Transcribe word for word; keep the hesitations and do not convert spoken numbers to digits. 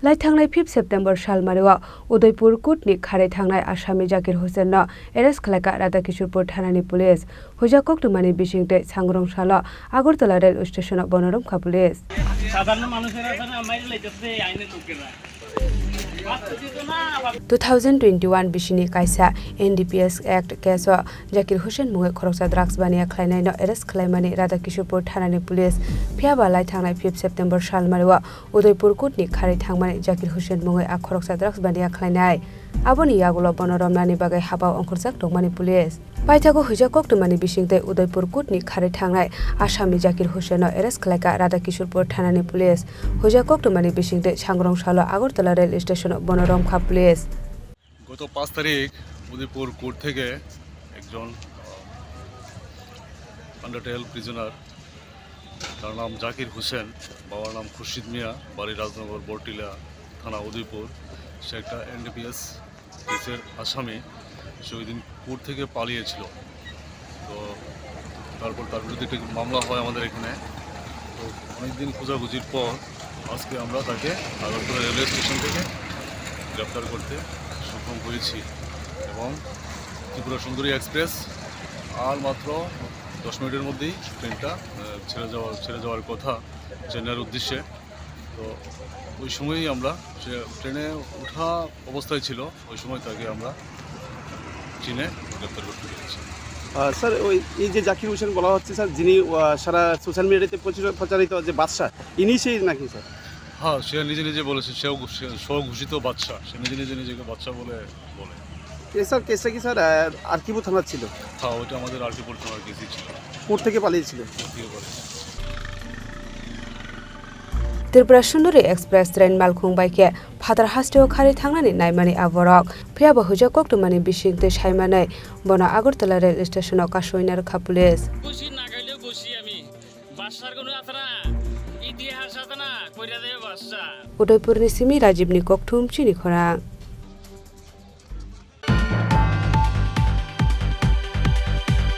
Lai thangnai fifth September salmario Udaipur court ni kharwi thangnai asami Zakir Hussain no arrest khlaikha Radhakishorpur thana ni police. Huijak koktwmani bisingtwi sangrong salo Agartala rail station o bono romkha police. সাধারণ মানুষেরা তো না মাইরে লাইতেছে, আইনের লোকেরা। Two thousand twenty-one bisini kaisa N D P S Act case o Zakir Hussain mungwi khoroksa drugs baniya khlainaino arrest khlaimani Radhakishorpur thanani police. Phiyaba lai thangnai fifth September salmario Udaipur court ni kharwi thangmani Zakir Hussain mungwi a khoroksa drugs baniya khlainai. Aboni yagulo bono romnani bagwi habao ongkhorjak tongmani police. Paithago huijak koktwmani bisingtwi Udaipur court ni kharwi thangnai Assamni Zakir Hussain no arrest khlaikha Radhakishorpur thanani police. Huijak koktwmani bisingtwi sangrong salo Agartala rail station o bono romkha police. গত পাঁচ তারিখ উদয়পুর কোর্ট থেকে একজন আন্ডারটেল প্রিজনার, তার নাম জাকির হোসেন, বাবার নাম খুরশিদ মিয়া, বাড়ি রাজনগর বরটিলা, থানা উদয়পুর। সে একটা এনডিপিএস কেসের আসামি। সে ওই দিন কোর্ট থেকে পালিয়েছিল। তো তারপর তার বিরুদ্ধে একটি মামলা হয় আমাদের এখানে। তো অনেকদিন খোঁজাখুঁজির পর আজকে আমরা তাকে আগরতলা রেলওয়ে স্টেশন থেকে গ্রেপ্তার করতে সক্ষম হয়েছি এবং ত্রিপুরা সুন্দরী এক্সপ্রেস আর মাত্র দশ মিনিটের মধ্যেই ট্রেনটা, আহ, ছেড়ে যাওয়ার, ছেড়ে যাওয়ার কথা চেন্নাইয়ের উদ্দেশ্যে। তো ওই সময়ই আমরা, সে ট্রেনে ওঠা অবস্থায় ছিল, ওই সময় তাকে আমরা চিনে গ্রেপ্তার করতে পেরেছি। আহ, স্যার, ওই এই যে জাকির হোসেন বলা হচ্ছে, স্যার, যিনি, আহ, সারা সোশ্যাল মিডিয়াতে প্রচুর প্রচারিত যে বাদশা, ইনি সেই নাকি, স্যার? হ্যাঁ, সে নিজে নিজে বলেছে, সেও ঘোষ-, স্বঘোষিত বাদশা, সে নিজে নিজে নিজেকে বাদশা বলে বলে। এ, স্যার, কেসটা কি, স্যার, আহ, আরকিপুর থানার ছিল? হ্যাঁ, ওইটা আমাদের আরকিপুর থানার কেসই ছিল। কোর্ট থেকে পালিয়েছিল? কোর্ট থেকে পালিয়েছিল। Tripura Sundori Express train malkhung bai khe phatar hasteo kharwi thangnani naimani a borok. Phiyaba huijak koktwmani bisingtwi saimanwi bono Agartala rail station o kasui narwkha police. বসি না খাইলেও বসি আমি। বাদশার কোনো আছে না, ইতিহাস আছে না, কইরা দেবে বাদশা। Udaipurni simi Rajibni kokthum chini khorang.